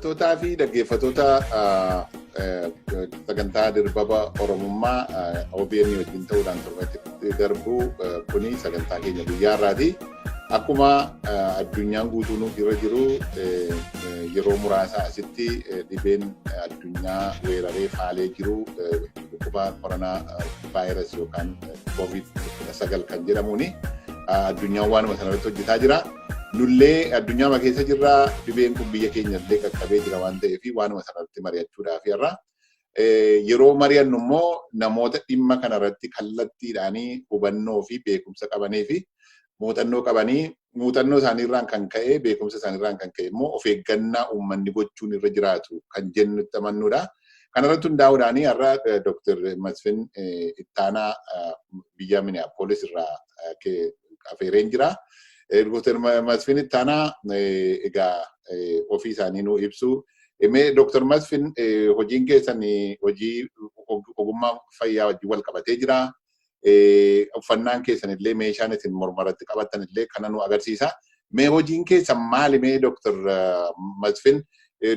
Daawwattootaa fi dhaggeeffattoota sagantaa Dirbaba Oromummaa OBN wajjin ta'uudhaan torbanitti darbu, kuni sagantaa keenya guyyaa har'aati. Akkuma addunyaan guutuun irra jiru, yeroo muraasa asitti dhibeen addunyaa weeraree faalee jiru dhukkuba koronaa vaayirasii yookaan COVID-19 kan jedhamuuni addunyaan waanuma sanarratti hojjetaa jira. Nullee addunyaa keessa jirra, dhibeen kun biyya keenya illee qaqqabee jira waan ta'eef waanuma sanarratti mari'achuudhaaf irra. Yeroo mari'annu immoo namoota dhimma kanarratti kallattiidhaanii hubannoo fi beekumsa qabanii fi muuxannoo qabanii, muuxannoo isaaniirraan kan ka'e, beekumsa isaaniirraan kan ka'e immoo of eeggannaa uummanni gochuun irra jiraatu kan jennutti amannuudha. Kanarratti hundaa'uudhaan har'a Dr. Masfin Ittaanaa biyya Minneapolis irraa afeereen jira. Dr. Masfin Ittaanaa egaa ofii isaanii nuu ibsu. Mee Dr. Masfin, hojiin keessan hojii ogummaa fayyaa wajjin wal qabatee jira. Uffannaan keessan illee, meeshaan isin mormarratti qabattan illee kana nu agarsiisa. Mee hojiin keessan maali mee, Dr. Masfin?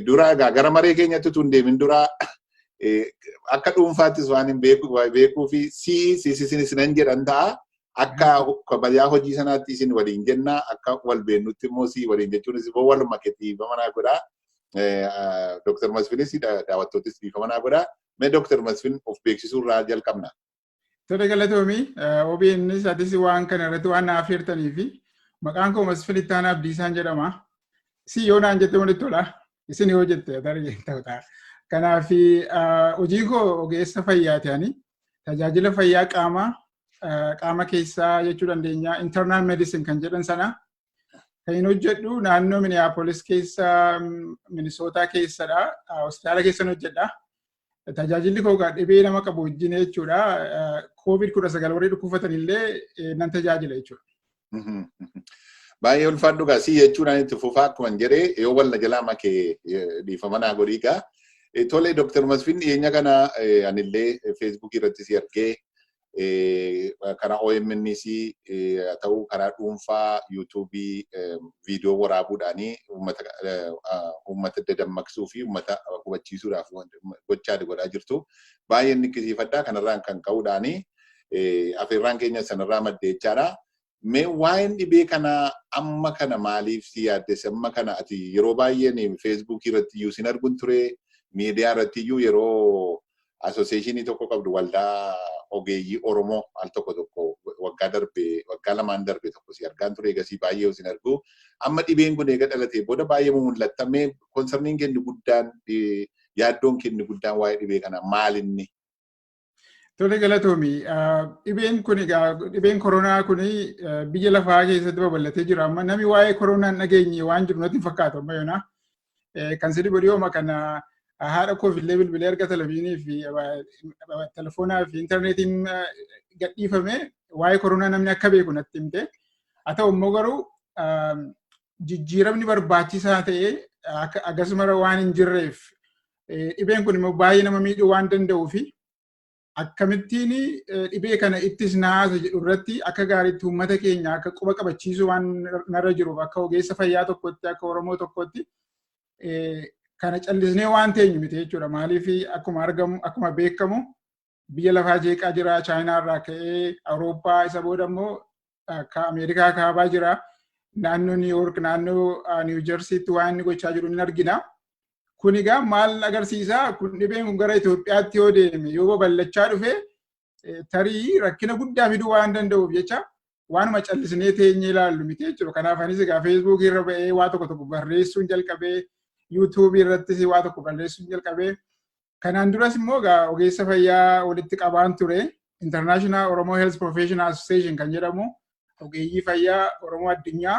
Dura egaa gara maree keenyatti utuu hin deemin dura akka dhuunfaattis waan hin beekuu fi si si sinan jedhan ta'a. Akka kabajaa hojii sanaatti isin waliin jenna, akka wal beennutti immoo si waliin jechuunis immoo waluma dhiifama naa godhaa. Dr. Masfinis daawwattootis dhiifama naa godhaa. Mee Dr. Masfin, of beeksisuu irraa jalqabna. Tole, galatoomii. OBNs atis waan kana irratti waan naaf hirtanii fi maqaan koo Masfin Ittaanaa Abdiisaan jedhama. Si yoo naan jette walitti tola. Isin yoo jette tarii ta'u ta'a. Kanaaf hojiin koo ogeessa fayyaati ani. Tajaajila fayyaa qaamaa, qaama keessaa jechuu dandeenya, internal medicine kan jedhan sana kan hin hojjedhu naannoo Minneapolis keessa, Minnesota keessadha. Hospitaala keessan hojjedha. Tajaajilli koo dhibee nama qabu wajjin jechuudha. COVID-19 warri dhukkubfatan illee nan tajaajila jechuudha. Baay'ee ulfaadhu gaa, si jechuudhaan itti fufaa akkuma jedhee, yoo wal na jalaa makee dhiifama naa godhii gaa. Tole, Dr. Masfin, dhiyeenya kana anillee Feesbuukii irratti si argee, karaa OMNs haa ta'u karaa dhuunfaa yuutuubii viidiyoo waraabuudhaanii uummata dadammaqsuu fi uummata hubachiisuudhaaf gochaa godhaa jirtu. Baay'een dinqisiifadha. Kanarraan kan ka'uudhaanii afeerraan keenya sanarraa madde jechaadha. Mee waa'een dhibee kanaa amma kana maaliif si yaaddesse? Amma kana ati yeroo baay'een Feesbuukii irratti iyyuu sin arguun ture, miidiyaa irratti iyyuu yeroo association tokko qabdu, waldaa ogeeyyii Oromoo, al tokko tokko waggaa darbe, waggaa 2n darbe tokko si argaan ture, egasii baay'ee sin argu. Amma dhibeen kun eega dhalatee booda baay'ee mul'atta. Mee concerniin kenni guddaan, yaaddoon kenni guddaan waa'ee dhibee kana maalinni? Tole, galatoomi. Dhibeen kun egaa, dhibeen koronaa kun biyya lafaa keessatti babal'atee jira. Amma namni waa'ee koronaa hin dhageenye waan jiru natti hin fakkaatu amma yoona. Kan sidi godhiyooma kana haadha koof illee bilbilee erga televizyinii fi telefoonaa fi intarneetiin gadhiifame waa'ee koronaa namni akka beeku natti himte. Haa ta'u immoo garuu jijjiiramni barbaachisaa ta'e akkasuma waan hin jirreef, dhibeen kun immoo baay'ee nama miidhuu waan danda'uu fi akkamittiin dhibee kana ittisnaa jedhu irratti akka gaariitti uummata keenya akka quba qabachiisuu waan narra jiruuf, akka ogeessa fayyaa tokkotti, akka Oromoo tokkotti kana callisnee waan teenyu miti jechuudha. Maaliif, akkuma argamu, akkuma beekamu biyya lafaa jeeqaa jira. Chaayinaa irraa ka'ee Awurooppaa, isa booda immoo akka Ameerikaa kaabaa jira. Naannoo New York, naannoo New Jerseytti waan inni gochaa jiru ni argina. Kun egaa maal agarsiisa? Kun dhibeen kun gara Itoophiyaatti yoo deeme, yoo babal'achaa dhufe, tarii rakkina guddaa fiduu waan danda'uuf jecha waanuma callisnee teenyee ilaallu miti jechuudha. Kanaaf anis egaa Feesbuukii irra ba'ee waa tokko tokko barreessuun jalqabee, Yuutuubii irrattis waa tokko barreessuun jalqabee. Kanaan duras immoo egaa ogeessa fayyaa walitti qabaan ture. International Oromo Health Professional Association kan jedhamu, ogeeyyii fayyaa Oromoo addunyaa,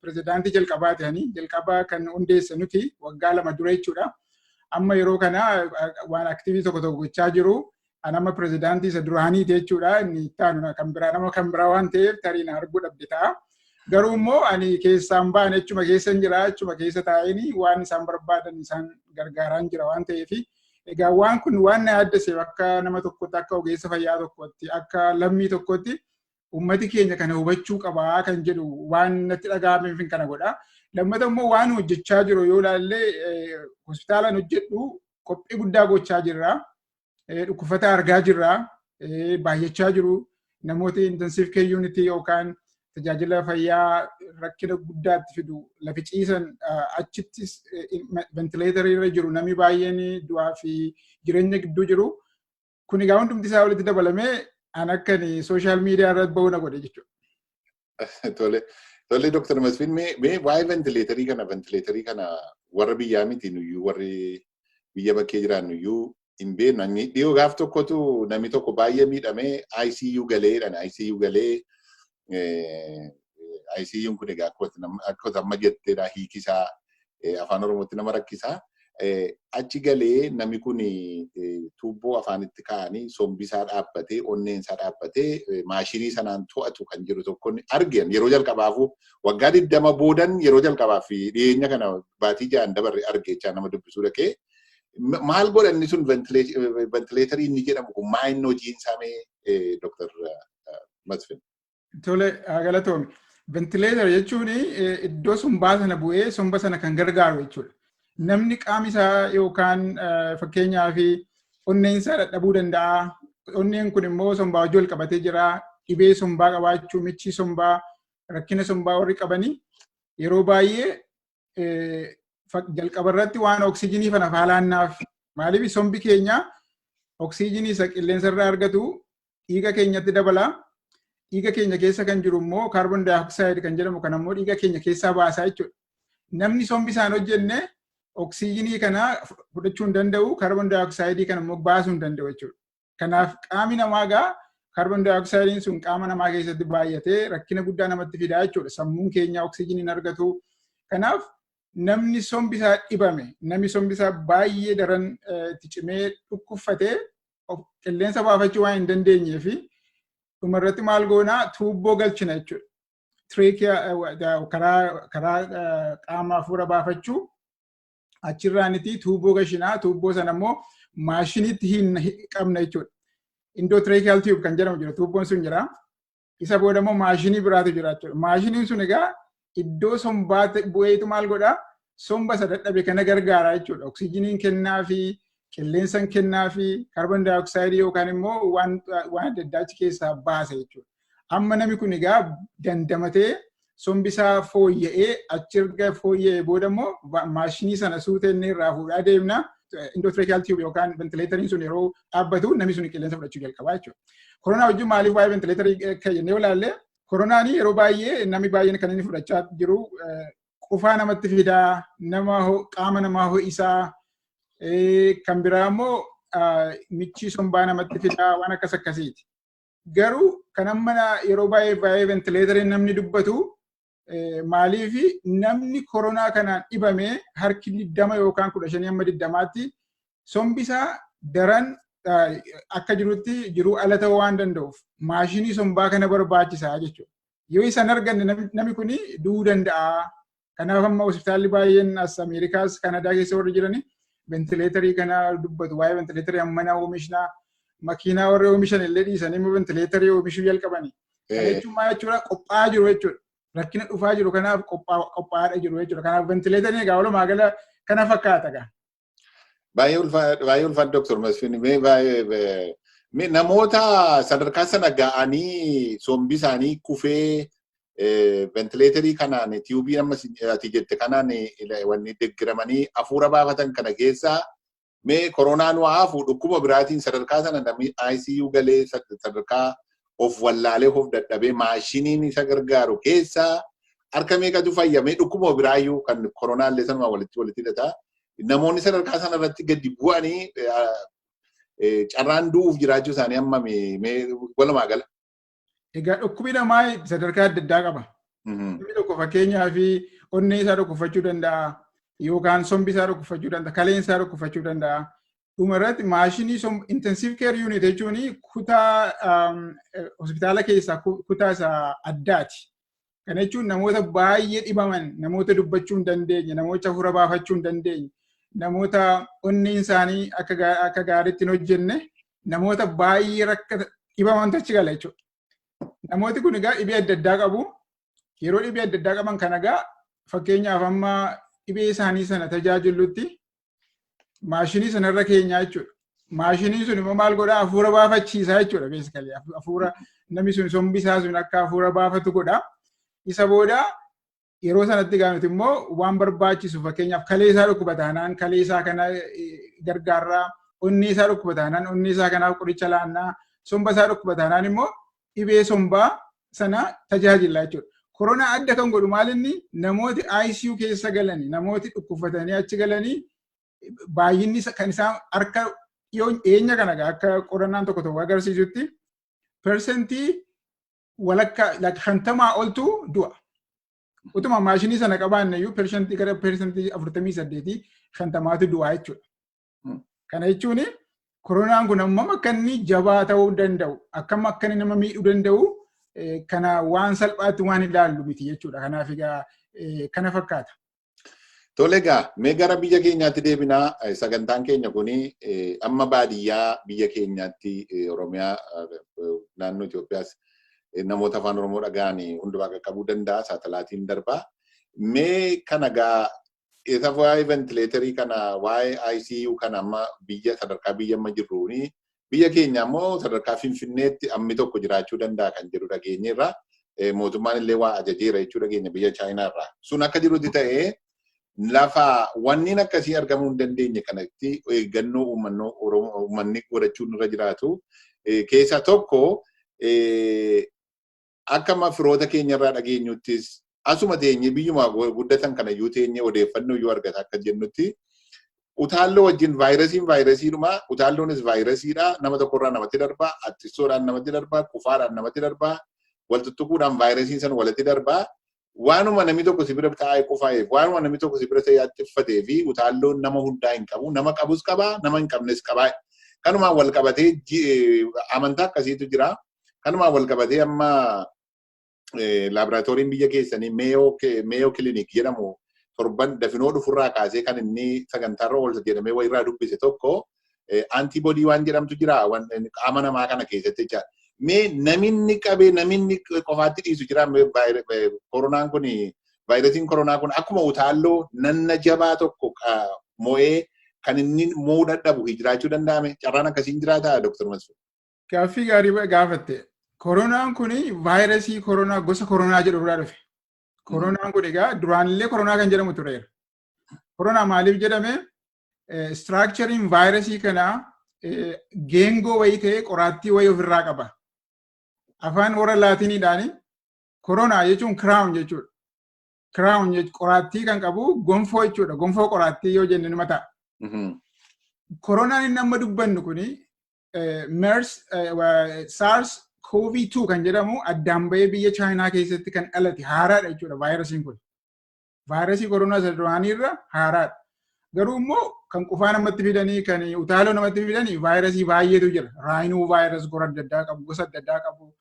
pirezidaantii jalqabaa ta'anii jalqabaa kan hundeesse nuti waggaa 2 dura jechuudha. Amma yeroo kana waan activity tokko tokko gochaa jiru. An amma pirezidaantii isa duraaniiti jechuudha. Inni itti kan biraa nama kan biraa waan ta'eef tarii na arguu dhabde ta'a. Garuu immoo ani keessaan ba'an jechuma keessa hin jira, jechuma keessa taa'anii waan isaan barbaadan isaan gargaaraan jira waan ta'eef, egaa waan kun waan na yaaddeseef akka nama tokkotti, akka ogeessa fayyaa tokkotti, akka lammii tokkotti ummati keenya kana hubachuu qabaa kan jedhu waan natti dhaga'ameef kana godha. Lammata immoo waan hojjechaa jiru yoo ilaalle, hospitaalaan hojjedhu qophii guddaa gochaa jirra. Dhukkubsataa argaa jirra. Baay'achaa jiru. Namoota intensive care unit yookaan tajaajila fayyaa rakkina guddaatti fidu lafi ciisan achittis ventileetarii irra jiru, namni baay'een du'aa fi jireenya gidduu jiru. Kun egaa hundumti isaa walitti dabalamee an akka social media irratti bahuu na godhe jechuudha. Tole. Tole, Dr. Masfin, mee waa'ee ventileetarii kana warra biyyaa miti, nuyyuu warri biyya bakkee jiraannu iyyuu hin beeknu. Dhiyoo gaaf tokkotu namni tokko baay'ee miidhamee ICU galeedhaan ICU galee. ICU'n kun egaa akkuma amma jetteedha, hiikisaa afaan Oromootti nama rakkisaa. Achi galee namni kun tuubboo afaanitti kaa'anii, sombisaa dhaabbatee, onneensaa dhaabbatee, maashinii sanaan to'atu kan jiru tokko argan. Yeroo jalqabaafu waggaa 20 boodan yeroo jalqabaaf dhiyeenya kana baatii 6 dabarre argeechaa nama dubbisuu dhaqee. Maal godhanni sun, ventileetarii inni jedhamu kun maa inni hojiin isaa mee, Dr. Masfin? Tole, galatoomi. Ventileetar jechuun iddoo sombaa sana bu'ee somba sana kan gargaaru jechuudha. Namni qaami isaa yookaan fakkeenyaaf onneen isaa dadhabuu danda'a. Onneen kun immoo sombaa wajjin wal qabatee jira. Dhibee sombaa qabaachuu, michii sombaa, rakkina sombaa warri qabanii yeroo baay'ee jalqaba irratti waan oksijiinii fana faalaannaaf. Maaliif? Sombi keenya oksijiinii isa qilleensa irraa argatu dhiiga keenyatti dabala. Dhiiga keenya keessa kan jiru immoo kaarboon daayoksaayiid kan jedhamu kan ammoo dhiiga keenya keessaa baasaa jechuudha. Namni sombi isaan hojjenne oksijiinii kana fudhachuu hin danda'u, kaarboon daayoksaayiidii kana immoo baasuu hin danda'u jechuudha. Kanaaf qaami namaa gaa kaarboon daayoksaayidiin sun qaama namaa keessatti baay'atee rakkina guddaa namatti fidaa jechuudha. Sammuun keenya oksijiinii hin argatu. Kanaaf namni sombi isaa dhibame, namni sombi isaa baay'ee daran itti cimee dhukkubfatee qilleensa baafachuu waan hin dandeenyee fi dhumarratti maal goonaa? Tuubboo galchina jechuudha. Trachea, karaa qaama hafuura baafachuu achirraaniti tuubboo gashinaa, tuubboo sana immoo maashiniitti hin qabna jechuudha. Endotracheal tube kan jedhamu jira, tuubboon sun jira. Isa booda immoo maashinii biraatu jira jechuudha. Maashiniin sun egaa iddoo sombaa bu'eetu maal godhaa? Somba isa dadhabe kana gargaara jechuudha. Oksijiiniin kennaa fi qilleensan kennaa fi kaarboon daayoksaayiidii yookaan immoo waan adda addaa achi keessaa baasa jechuudha. Amma namni kun egaa dandamatee sombi isaa fooyya'ee, achi erga fooyya'ee booda immoo maashinii sana suutee inni irraa fuudhaa deemna. Endotracheal tube yookaan ventileetariin sun yeroo dhaabbatu namni sun qilleensa fudhachuu jalqabaa jechuudha. Koronaa wajjin maaliif waa'ee ventileetarii jennee ilaalle? Koronaan yeroo baay'ee namni baay'een kan inni fudhachaa jiru qufaa namatti fidaa, nama qaama namaa ho'isaa, kan biraa immoo michii sombaa namatti fidaa, waan akkas akkasiiti. Garuu kan amma yeroo baay'ee baay'ee ventileetariin namni dubbatu maaliif? Namni koronaa kanaan dhibame harki 20 yookaan 15 hamma 20tti sombi isaa daran akka jirutti jiruu ala ta'uu waan danda'uuf maashinii sombaa kana barbaachisaa jechuudha. Yoo isan arganne namni kun du'uu danda'a. Kanaaf amma hospitaalli baay'een as Ameerikaas Kanadaa keessa warri jirani ventileetarii kana dubbatu. Waa'ee ventileetarii ammana oomishnaa, makiinaa warri oomishan illee dhiisanii immoo ventileetarii oomishuu jalqabani. Kana jechuun maal jechuudha? Qophaa'aa jiru jechuudha. Rakkina dhufaa jiru kanaaf qophaa'aadha jiru jechuudha. Kanaaf ventileetariin egaa walumaa gala kana fakkaata gaa. Baay'ee ulfaata, Dr. Masfin. Mee baay'ee namoota sadarkaa sana ga'anii sombi isaanii kufee ventileetarii kanaan, tiyuubii amma ati jette kanaan wanni deeggaramanii hafuura baafatan kana keessaa, mee koronaan waa hafu, dhukkuba biraatiin sadarkaa sana namni ICU galee, sadarkaa of wallaalee of dadhabee maashiniin isa gargaaru keessaa harka meeqatu fayyamee? Dhukkuba biraayyuu kan koronaa illee sanuma walitti hidhata. Namoonni sadarkaa sana irratti gadi bu'anii carraan du'uuf jiraachuu isaanii hammami mee walumaa gala? Egaa dhukkubi namaa sadarkaa adda addaa qaba. Namni tokko fakkeenyaaf onnee isaa dhukkubfachuu danda'a yookaan sombi isaa dhukkubfachuu danda'a, kaleen isaa dhukkubfachuu danda'a. Dhuma irratti maashinii intensive care unit jechuun kutaa hospitaala keessaa kutaa isa addaati. Kana jechuun namoota baay'ee dhibaman, namoota dubbachuu hin dandeenye, namoota hafuura baafachuu hin dandeenye, namoota onneen isaanii akka gaariitti hin hojjenne, namoota baay'ee rakka dhibamantu achi gala jechuudha. Namooti kun egaa dhibee adda addaa qabu. Yeroo dhibee adda addaa qaban kana egaa Fakkeenyaaf, amma dhibee isaanii sana tajaajillutti maashinii sanarra keenyaa jechuudha. Maashiniin sun immoo maal godhaa? Hafuura baafachiisaa jechuudha basically. Hafuura namni sun, sombi isaa sun akka hafuura baafatu godha. Isa booda yeroo sanatti gaanuti immoo waan barbaachisu, fakkeenyaaf kalee isaa dhukkuba taanaan kalee isaa kana gargaarraa, onnee isaa dhukkuba taanaan onnee isaa kanaaf qoricha laannaa, somba isaa dhukkuba taanaan immoo dhibee sombaa sana tajaajila jechuudha. Koronaa adda kan godhu maal? Inni namooti ICU keessa galanii, namooti dhukkubfatanii achi galanii, baay'inni kan isaan harka dhiyeenya kana akka qorannaan tokko tokko agarsiisutti persentii walakkaa 50 oltu du'a. Utuma maashinii sana qabaanne iyyuu persentii gara 48%, 50tu du'a jechuudha. Kana jechuun koronaan kun hammam akka inni jabaa ta'uu danda'u, akkam akka inni nama miidhuu danda'u kana waan salphaatti waan ilaallu miti jechuudha. Kanaaf egaa kana fakkaata. Tole egaa, mee gara biyya keenyaatti deebinaa. Sagantaan keenya kuni amma baadiyyaa biyya keenyaatti, Oromiyaa, naannoo Itoophiyaas namoota afaan Oromoo dhaga'an hundumaa qaqqabuu danda'a, saatalaayitiin darbaa. Mee kana gaa isa waa'ee ventileetarii kana, waa'ee ICU kana, amma biyya sadarkaa biyya amma jirruuni, biyya keenya immoo sadarkaa Finfinneetti ammi tokko jiraachuu danda'a kan jedhu dhageenyeerra. Mootummaan illee waa ajajeera jechuu dhageenya biyya Chaayinaa irraa. Sun akka jirutti ta'ee, lafa wanni akkasii argamuu hin dandeenye kanatti eeggannoo uummanni godhachuun irra jiraatu keessaa tokko, akka amma firoota keenya irraa dhageenyuttis, asuma teenyee biyyuma guddatan kana iyyuu teenyee odeeffannoo iyyuu argata akka jennutti, utaalloo wajjin vaayirasiin vaayirasiidhuma, utaalloonis vaayirasiidha. Nama tokkorraa namatti darbaa, attisoodhaan namatti darbaa, qufaadhaan namatti darbaa, wal tuttuquudhaan vaayirasiin san walitti darbaa. Waanuma namni tokko si bira taa'ee qufaa'eef, waanuma namni tokko si bira ta'ee attiffatee fi utaalloon nama hundaa hin qabu. Nama qabus qabaa, nama hin qabnes qabaa. Kanumaan wal qabatee amantaa akkasiitu jira. Kanumaan wal qabatee amma laaboraatooriin biyya keessanii Mayo Clinic jedhamu torban dafinoo dhufurraa kaasee kan inni sagantaarra oolcha jedhamee wayirraa dubbise tokko, antibody waan jedhamtu jira qaama namaa kana keessatti jechaadha. Mee naminni qabee naminni qofaatti dhiisu jira? Koronaan kun, vaayirasiin koronaa kun akkuma utaalloo nanna jabaa tokko mo'ee kan inni mo'uu dadhabu jiraachuu danda'ame, carraan akkasiin jiraataa, Dr. Masfin? Gaaffii gaarii gaafatte. Koronaan kun vaayirasii koronaa gosa koronaa jedhu irraa dhufe. Koronaan kun egaa duraanillee koronaa kan jedhamu tureera. Koronaa maaliif jedhame? Structureiin vaayirasii kanaa geengoo wayii ta'ee qoraattii wayii ofirraa qaba. Afaan warra Laatiniidhaani koronaa jechuun crown jechuudha. Crown qoraattii kan qabu gonfoo jechuudha. Gonfoo qoraattii yoo jenne nima ta'a. Koronaan inni amma dubbannu kuni MERS, SARS CoV-2 kan jedhamu addaan bahee biyya Chaayinaa keessatti kan dhalate haaraadha jechuudha vaayirasiin kun. Vaayirasii koronaa isa duraaniirra haaraadha. Garuu immoo kan qufaa namatti fidanii, kan utaaloo namatti fidanii vaayirasii baay'eetu jira. Rhino virus gosa adda addaa qabu, gosa adda addaa qabu,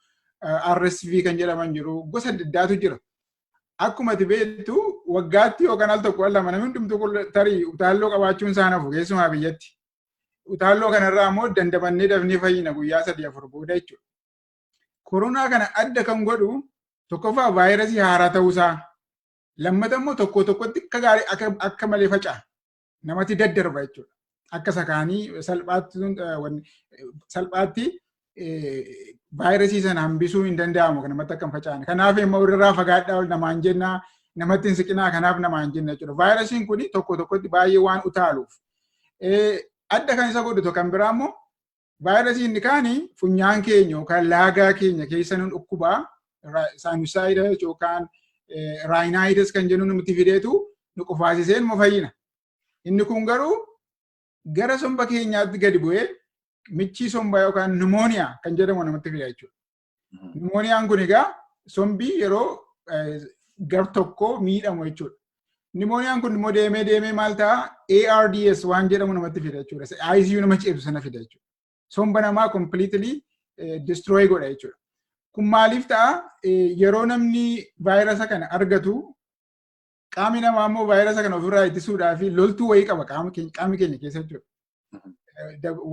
RSV kan jedhaman jiru, gosa adda addaatu jira. Akkuma ati beektu, waggaatti yookaan al tokko al lama namni hundumtuu tarii utaalloo qabaachuun isaa nafu, keessumaa biyyatti. Utaalloo kanarraa immoo dandamannee dafnee fayyina guyyaa 3, 4 booda jechuudha. Koronaa kana adda kan godhu tokkoffaa vaayirasii haaraa ta'uusaa. Lammata immoo tokko tokkotti akka gaarii akka malee faca'a. Namatti daddarba jechuudha. Akka sakaanii salphaatti vaayirasii sana hambisuu hin danda'amu kan namatti akka hin faca'ane. Kanaaf immoo irraa fagaadhaa namaan jennaa, namatti hin siqinaa kanaaf namaan jenna jechuudha. Vaayirasiin kun tokko tokkotti baay'ee waan utaaluuf. Adda kan isa godhu kan biraa immoo vaayirasiin inni kaani funyaan keenya yookaan laagaa keenya keessa nu dhukkubaa, sinusitis yookaan rhinitis kan jennu nuti fideetu nu qufaasisee nu fayyina. Inni kun garuu gara somba keenyaatti gadi bu'ee michii sombaa yookaan pneumonia kan jedhamu namatti fida jechuudha. Pneumoniyaan kun egaa sombii yeroo gar tokko miidhamu jechuudha. Pneumoniyaan kun immoo deemee deemee maal ta'a? ARDS waan jedhamu namatti fida jechuudha. ICU nama ceebsu sana fida jechuudha. Somba namaa completely destroy godha jechuudha. Kun maaliif ta'a? Yeroo namni vaayirasa kana argatu, qaamni namaa immoo vaayirasa kana ofirraa ittisuudhaaf loltuu wayii qaba qaamni keenya keessa jechuudha.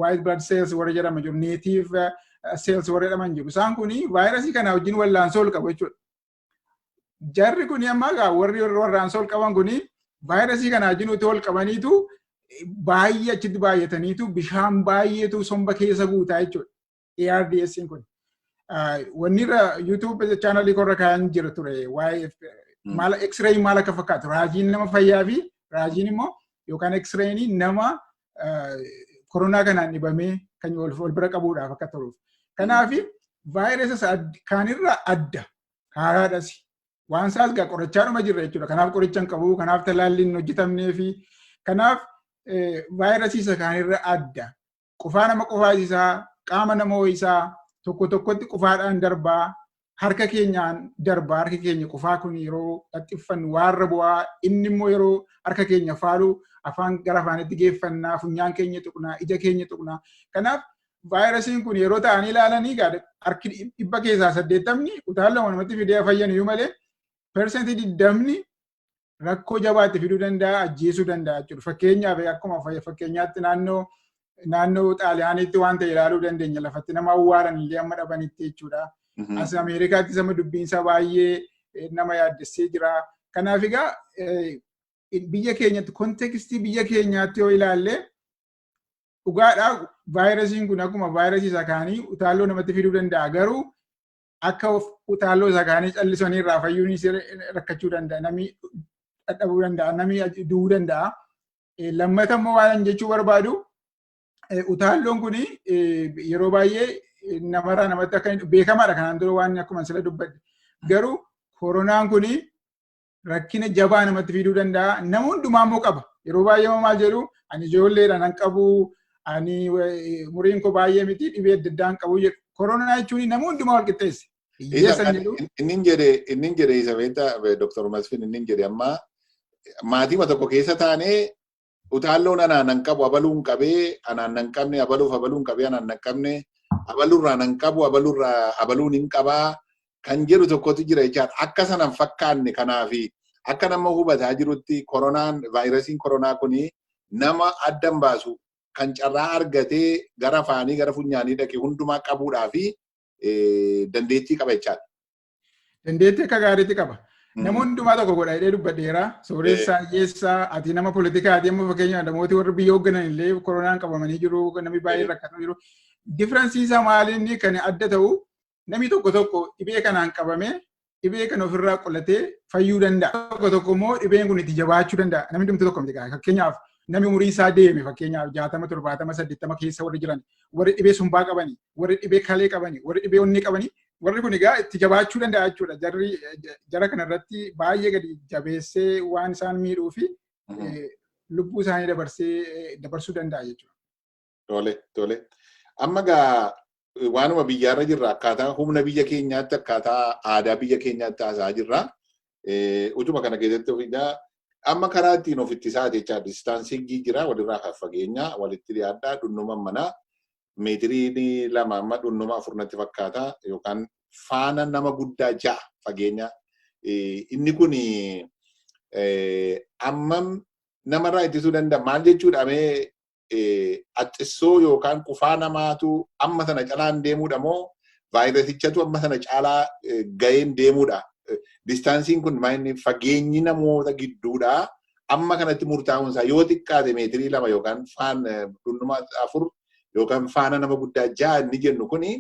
White blood cells warra jedhaman jiru, native cells warra jedhaman jiru. Isaan kun vaayirasii kana wajjin wallaansoo ol qabu jechuudha. Jarri kun amma egaa warri warraansa ol qaban kuni vaayirasii kana wajjin utuu ol qabaniitu baay'ee achitti baay'ataniitu bishaan baay'eetu somba keessa guutaa jechuudha. ARDS kun. Wanni irra YouTube chaanalii korra kaayan jira ture, waa'ee maala X-ray maal akka fakkaatu, raajiin nama fayyaa fi raajiin immoo yookaan X-rayin nama koronaa kanaan dhibamee kan wal bira qabuudhaaf akka toluuf. Kanaaf vaayirasii kaanirraa adda, haaraadhas. Waan isaas gaa qorachaadhuma jirra jechuudha. Kanaaf qoricha hin qabu, kanaaf talaalliin hin hojjetamnee fi kanaaf vaayirasii isa kaanirra adda. Qufaa nama qufaasisaa, qaama nama ho'isaa, tokko tokkotti qufaadhaan darbaa, harka keenyaan darbaa. Harki keenya qufaa kun yeroo xaxxiffannu waarra bu'aa, inni immoo yeroo harka keenya faalu afaan gara afaanitti geeffannaa, funyaan keenya tuqnaa, ija keenya tuqnaa. Kanaaf vaayirasiin kun yeroo ta'anii ilaalanii harki 80% utaalloo namatti fidee fayyan iyyuu malee, 20% rakkoo jabaatti fiduu danda'a, ajjeesuu danda'a jechuudha. Fakkeenyaaf, akkuma fakkeenyaatti naannoo Xaaliyaaniitti waan ta'e ilaaluu dandeenya, lafatti nama awwaalan illee amma dhabanitti jechuudha. As Ameerikaatti sama dubbiinsaa baay'ee nama yaaddessee jira. Kanaaf egaa biyya keenyatti, context biyya keenyaatti yoo ilaalle, dhugaadha, vaayirasiin kun akkuma vaayirasii isa kaanii utaalloo namatti fiduu danda'a, garuu akka utaalloo isa kaanii callisanii irraa fayyuun rakkachuu danda'a, namni dadhabuu danda'a, namni du'uu danda'a. Lammata immoo waan jechuu barbaadu, utaalloon kun yeroo baay'ee namarraa namatti akka beekamaadha kanaan dura waan akkuma sila dubbadde. Garuu koronaan kun rakkina jabaa namatti fiduu danda'a. Nama hundumaa immoo qaba. Yeroo baay'ee maal jedhu, "Ani ijoolleedha, nan qabu, ani umuriin koo baay'ee miti, dhibee adda addaa hin qabu" jedhu. Koronaa jechuun nama hundumaa wal qixxeesse. Inni jedhe isa beektaa, Dr. Masfin, inni jedhe amma maatii tokko keessa taanee utaalloon anaan nan qabu, abaluun qabee anaan nan qabne, abaluuf abaluun qabee anaan nan qabne, abaluurraa nan qabu, abaluurraa abaluun hin qabaa kan jedhu tokkotu jira jechaadha. Akka sanan fakkaanne, kanaafi akka nama hubataa jirutti koronaan, vaayirasiin koronaa kuni nama addan baasu, kan carraa argatee gara afaanii gara funyaanii dhaqe hundumaa qabuudhaa fi dandeettii qaba jechaadha. Dandeettii akka gaariitti qaba. Nama hundumaa tokko godha jedhee dubbadheera. Sooressaa, hiyyeessaa, ati nama poolitikaati, amma fakkeenyaaf namooti warri biyya hoogganan illee koronaan qabamanii jiru, namni baay'een rakkataa jiru. Difference isaa maaliin kan adda ta'u, namni tokko tokko dhibee kanaan qabamee dhibee kana ofirraa qolatee fayyuu danda'a. Tokko tokko immoo dhibeen kun itti jabaachuu danda'a. Namni hundumti tokko miti. Fakkeenyaaf namni umurii isaa deeme, fakkeenyaaf 60, 70, 80 keessa warri jiran, warri dhibee sumbaa qabani, warri dhibee kalee qabani, warri dhibee onnee qabani, warri kun egaa itti jabaachuu danda'a jechuudha. Jarri jara kanarratti baay'ee gadi jabeessee waan isaan miidhuu fi lubbuu isaanii dabarsee dabarsuu danda'a jechuudha. Tole. Amma gaa waanuma biyyaarra jirra, akkaataa humna biyya keenyaatti, akkaataa aadaa biyya keenyaatti haasa'aa jirra. Utuma kana keessatti ofiidhaa amma karaa ittiin of ittisaa jecha distancing jira, walirraa fageenya, walitti dhiyaadhaa, dhunnuma manaa meetirii 2 amma dhunnuma 4 natti fakkaata, yookaan faana nama guddaa 6 fageenya. Inni kun ammam namarraa ittisuu danda'a? Maal jechuudha mee, axxissoo yookaan qufaa namaatu amma sana calaan deemuudha moo vaayirasichatu amma sana caalaa gaheen deemuudha? Distanceiin kun maal, fageenyi namoota gidduudha amma kanatti murtaa'uun isaa yoo xiqqaate meetirii 2 yookaan faan dhunnuma 4 yookaan faana nama guddaa 6 inni jennu kuni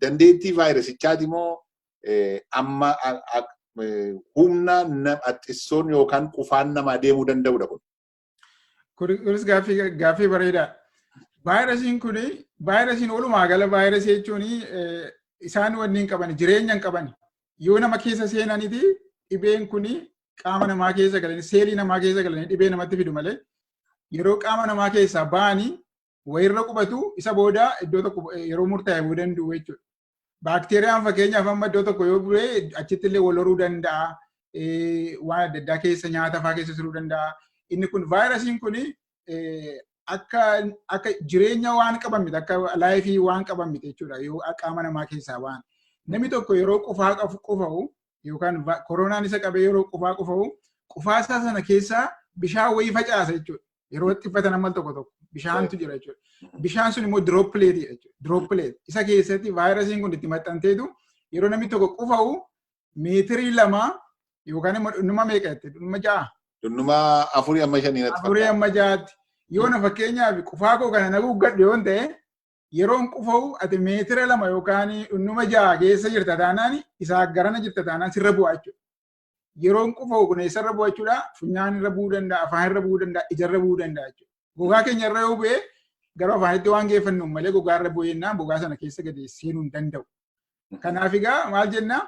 dandeettii vaayirasichaati moo amma humna axxissoon yookaan qufaan namaa deemuu danda'udha kun? Kunis gaaffii bareedaa. Vaayirasiin kun, vaayirasiin walumaa gala, vaayirasii jechuun isaan wanni hin qaban, jireenya hin qaban. Yoo nama keessa seenaniiti dhibeen kun qaama namaa keessa galanii, seelii namaa keessa galanii dhibee namatti fidu malee, yeroo qaama namaa keessaa ba'anii wayirra qubatu, isa booda iddoo tokko yeroo murtaa'e booda hin du'u jechuudha. Baakteeriyaan fakkeenyaaf amma iddoo tokko yoo bu'e achitti illee wal horuu danda'a. Waan adda addaa keessa, nyaata fa'aa keessa turuu danda'a. Inni kun, vaayirasiin kun, akka jireenya waan qaban miti, akka life waan qaban miti jechuudha yoo qaama namaa keessaa ba'an. Namni tokko yeroo qufaa qufa'u yookaan koronaan isa qabee yeroo qufaa qufa'u, qufaa isaa sana keessaa bishaan wayii facaasa jechuudha. Yeroo xiffatan amma tokko tokko bishaantu jira jechuudha. Bishaan sun immoo droplet jechuudha. Droplet isa keessatti vaayirasiin kun itti maxxanteetu yeroo namni tokko qufa'u Meetirii 2 yookaan immoo dhundhuma meeqa jette? Dhundhuma 6? Dhundhuma 4 amma 5 natti. 4 amma 6tti. Yoo na fakkeenyaaf qufaa koo kana na guuggadhu yoon ta'e, yeroon qufa'u ati meetira 2 yookaan dhundhuma 6 keessa jirta taanaan, isaa garana jirta taanaan, sirra bu'aa jechuudha. Yeroon qufa'u kun eessarra bu'a jechuudha? Funyaan irra bu'uu danda'a, afaan irra bu'uu danda'a, ijarra bu'uu danda'a jechuudha. Gogaa keenya irra yoo bu'e gara afaanitti waan geeffannu malee gogaa irra bu'ee jennaan gogaa sana keessa gadi seenuu hin danda'u. Kanaaf egaa maal jennaa,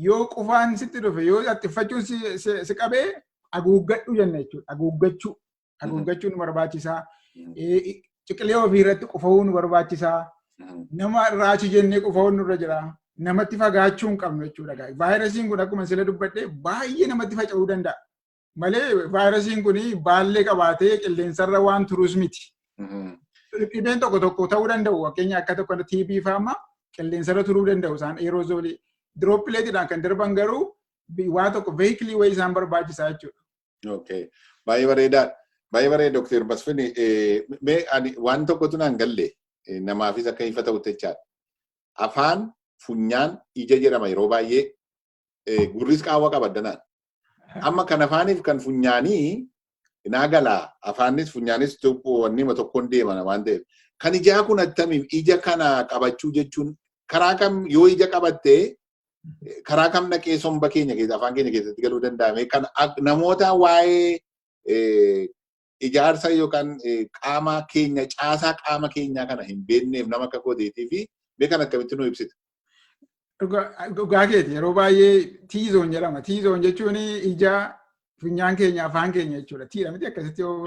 yoo qufaan sitti dhufe, yoo haxxiffachuun si qabee, haguuggadhu jenna jechuudha. Haguuggachuu. Haguuggachuu nu barbaachisaa. Ciqilee ofii irratti qufa'uu nu barbaachisaa. Nama raachi jennee qufa'uun nurra jira. Namatti fagaachuu hin qabnu jechuudha. Vaayirasiin kun akkuma sila dubbadhe baay'ee namatti faca'uu danda'a. Malee vaayirasiin kun baallee qabaatee qilleensarra waan turus miti. Dhibeen tokko tokko ta'uu danda'u. Fakkeenya akka tokko TB fa'aa qilleensarra turuu danda'u isaan aerosolii. Dropletiidhaan kan darban garuu waa tokko vehicleii wayii isaan barbaachisaa jechuudha. Okay. Baay'ee bareedaadha. Baay'ee bareeda, Dr. Masfin. Mee ani waan tokkotu naan galle, namaafis akka ifa ta'utti jechaadha. Afaan, funyaan, ija jedhama yeroo baay'ee, gurris qaawwa qaba addanaan. Amma kan afaaniif kan funyaanii naa galaa, afaanis funyaanis wanni tokkoon deeman waan ta'eef. Kan ijaa kun attamiif ija kana qabachuu jechuun karaa kam, yoo ija qabattee karaa kam dhaqee somba keenya keessa, afaan keenya keessatti galuu danda'ame? Kan namoota waa'ee ijaarsa yookaan qaama keenya, caasaa qaama keenyaa kana hin beekneef, nama akka kooteetii fi mee kan akkamitti nu ibsita? Dhugaa keeti, yeroo baay'ee T-zone jedhama. T-zone jechuun ija, funyaan keenya, afaan keenya jechuudha. Tiidha miti akkasitti yoo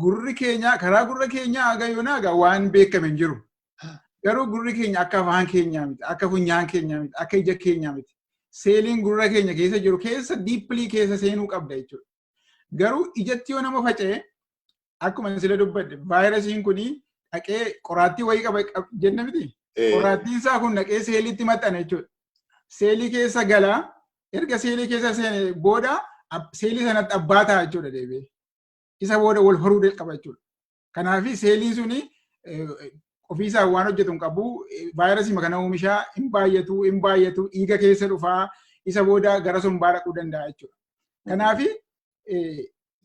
Gurri keenya, karaa gurra keenyaa haga yoonaa egaa waan beekame hin jiru. Garuu gurri keenya akka afaan keenyaa miti, akka funyaan keenyaa miti, akka ija keenyaa miti. Seeliin gurra keenya keessa jiru keessa deeply keessa seenuu qabda jechuudha. Garuu ijatti yoo nama faca'e, akkuma sila dubbadhe, vaayirasiin kun dhaqee qoraattii wayii qaba jenna miti. Qoraattiin isaa kun dhaqee seeliitti maxxana jechuudha. Seelii keessa gala, erga seelii keessa seene booda seelii sanatti abbaa ta'a jechuudha deebi'ee. Isa booda wal horuu qaba jechuudha. Kanaaf seeliin suni ofiisaa waan hojjetu hin qabu. Vaayirasii kana oomishaa hin baay'atu, hin baay'atu, dhiiga keessa dhufaa, isa booda gara sombaa dhaquu danda'a jechuudha. Kanaaf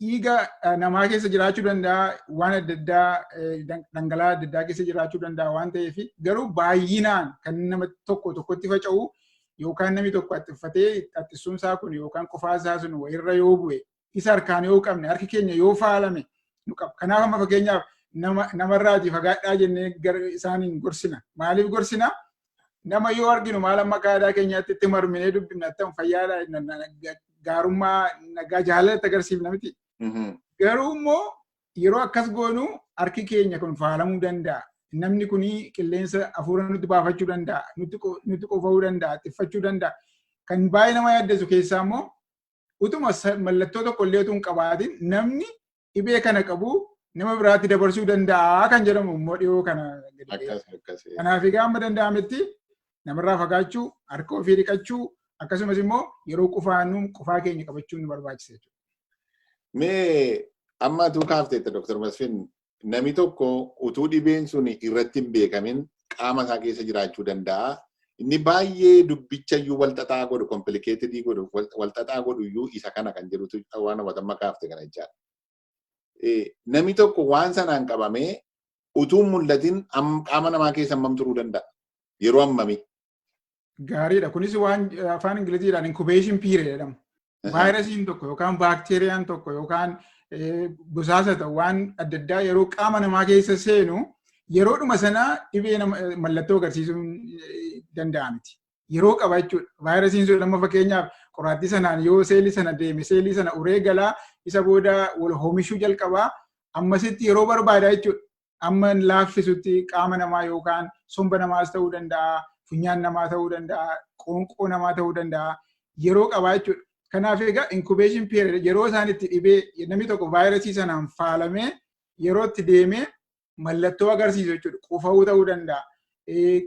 dhiiga namaa keessa jiraachuu danda'a, waan adda addaa, dhangala'aa adda addaa keessa jiraachuu danda'a waan ta'eef, garuu baay'inaan kan nama tokko tokkotti faca'u yookaan namni tokko haxxiffatee haxxisuun isaa kun yookaan qofaa isaa sun wayirra yoo bu'e, isa harkaan yoo qabne, harki keenya yoo faalame nu qaba. Kanaaf amma fakkeenyaaf namarraatii fagaadhaa jennee isaaniin gorsina. Maaliif gorsina? Nama yoo arginu maal amma akka aadaa keenyaatti itti marminee dubbifna, ta'u fayyaadha, gaarummaa, nagaa, jaalala agarsiifna miti. Garuu immoo yeroo akkas goonu harki keenya kun faalamuu danda'a. Namni kun qilleensa hafuura nutti baafachuu danda'a, nutti qofa'uu danda'a, xiffachuu danda'a. Kan baay'ee nama yaaddessu keessaa immoo utuma mallattoo tokko illee utuu hin qabaatin namni dhibee kana qabu nama biraatti dabarsuu danda'a kan jedhamu immoo dhiyoo kana. Kanaaf egaa amma danda'ametti namarraa fagaachuu, harka ofii dhiqachuu, akkasumas immoo yeroo qufaannu qufaa keenya qabachuun nu barbaachisa jechuudha. Mee amma utuu kaafteetta, Dr. Masfin, namni tokko utuu dhibeen sun irratti hin beekamin qaama isaa keessa jiraachuu danda'a. Inni baay'ee dubbicha iyyuu walxaxaa godhu, complicated godhu, walxaxaa godhu iyyuu isa kana kan jedhutu waan amma kaafte kana jechaadha. Namni tokko waan sanaan qabamee utuu hin mul'atin qaama namaa keessa hammam turuu danda'a? Yeroo hammamii? Gaariidha. Kunis waan afaan Ingiliziidhaan incubation period jedhamu. Vaayirasiin tokko yookaan baakteeriyaan tokko yookaan busaasa ta'u waan adda addaa yeroo qaama namaa keessa seenu yeroodhuma sana dhibee mallattoo agarsiisuu danda'a miti. Yeroo qaba jechuudha. Vaayirasiin sun amma fakkeenyaaf qoraattii sanaan yoo seelii sana deeme, seelii sana uree galaa, isa booda wal oomishuu jalqabaa, ammasitti yeroo barbaada jechuudha. Amma laaffisutti qaama namaa yookaan somba namaas ta'uu danda'a, funyaan namaa ta'uu danda'a, qoonqoo namaa ta'uu danda'a. Yeroo qabaa jechuudha. Kanaaf egaa incubation period, yeroo isaan itti dhibee namni tokko vaayirasii sanaan faalamee yeroo itti deemee mallattoo agarsiisu jechuudha. Qufa'uu ta'uu danda'a.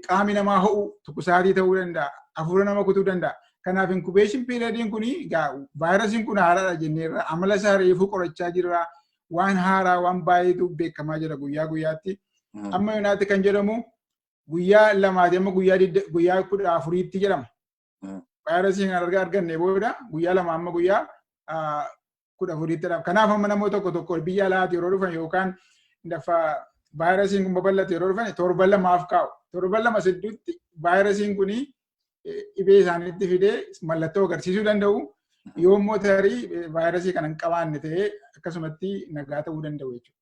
Qaami namaa ho'u, tuqusaatii ta'uu danda'a. Hafuura nama kutuu danda'a. Kanaaf incubation periodiin kun vaayirasiin kun haaraadha jenneerra. Amala isaa reefuu qorachaa jirra. Waan haaraa waan baay'eetu beekamaa jira guyyaa guyyaatti. Amma yoonaatti kan jedhamu guyyaa 2 amma guyyaa 14tti jedhama. Vaayirasii kana erga arganne booda guyyaa 2 amma guyyaa 14tti. Kanaaf amma namoota tokko tokko biyya alaati yeroo dhufan yookaan lafa vaayirasiin kun babal'ate yeroo dhufan torban 2f kaa'u. Torban 2 sidduutti vaayirasiin kun dhibee isaaniitti fidee mallattoo agarsiisuu danda'u. Yoo immoo tarii vaayirasii kana hin qabaanne ta'ee akkasumatti nagaa ta'uu danda'u jechuudha.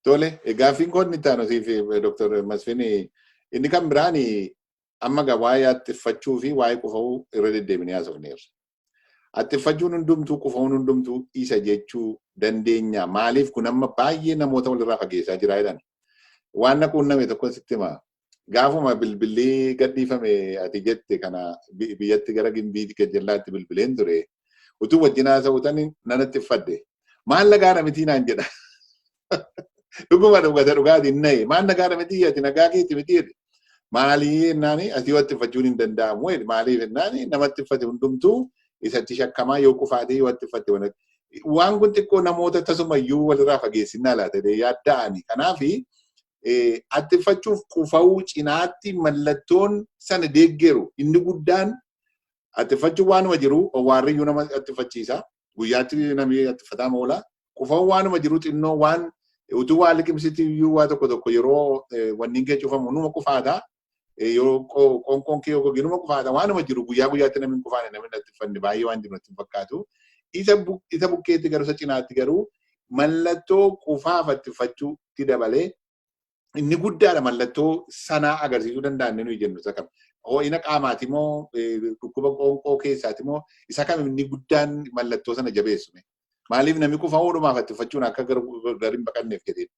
Tole, gaaffiin koo inni itti aanu siif, Dr. Masfin, inni kan biraan amma gaa waa'ee attiffachuu fi waa'ee qufa'uu irra deddeebinee haasofneerra. Attiffachuun hundumtuu, qufa'uun hundumtuu isa jechuu dandeenya. Maaliif kun amma baay'ee namoota walirraa fageessaa jira jedhan. Waan na quunname tokko sitti hima. Gaafuma bilbilli gadhiifame ati jette kana biyyatti gara Gimbii gajjallaatti bilbileen ture. Utuu wajjin haasa'u tani nan attiffadhe. "Maal, nagaadha mitii?" naan jedha. Dhuguma dhugata dhugaatiin nahe. "Maal, nagaadha mitii? Ati nagaa keeti mitii?" jedhe. "Maalii?" jennaani, "Asii yoo attifachuun hin danda'amu" jedhe. "Maaliif?" jennaani, "Namatti uffate hundumtuu isatti shakkamaa yoo qufaatee yoo attifatte waan kun xiqqoo namoota tasumayyuu walirraa fageessinnaa laata" jedhee yaadda'ani. Kanaafi attifachuuf qufa'uu cinaatti mallattoon sana deeggeru inni guddaan attifachuun waanuma jiru, waarriyyuu nama attifachiisa. Guyyaatti namni attifataa oola. Qufa'uun waanuma jiru, xinnoo waan utuu waa liqimsiti iyyuu waa tokko tokko yeroo wanni kee cufamu numa qufaata. Yeroo qoonqoon kee goge numa qufaata. Waanuma jiru, guyyaa guyyaatti namni hin qufaane, namni attifanne baay'ee waan jiru natti hin fakkaatu. Isa bukkeetti garuu, isa cinaatti garuu mallattoo qufaaf attifachuutti dabalee inni guddaadha mallattoo sanaa agarsiisuu danda'an nuyi jennu isa kam? Ho'ina qaamaati moo, dhukkuba qoonqoo keessaati moo, isa kam inni guddaan mallattoo sana jabeessu? Maaliif namni qufa'uudhumaaf attifachuun akka gar hin baqanneef jedheen.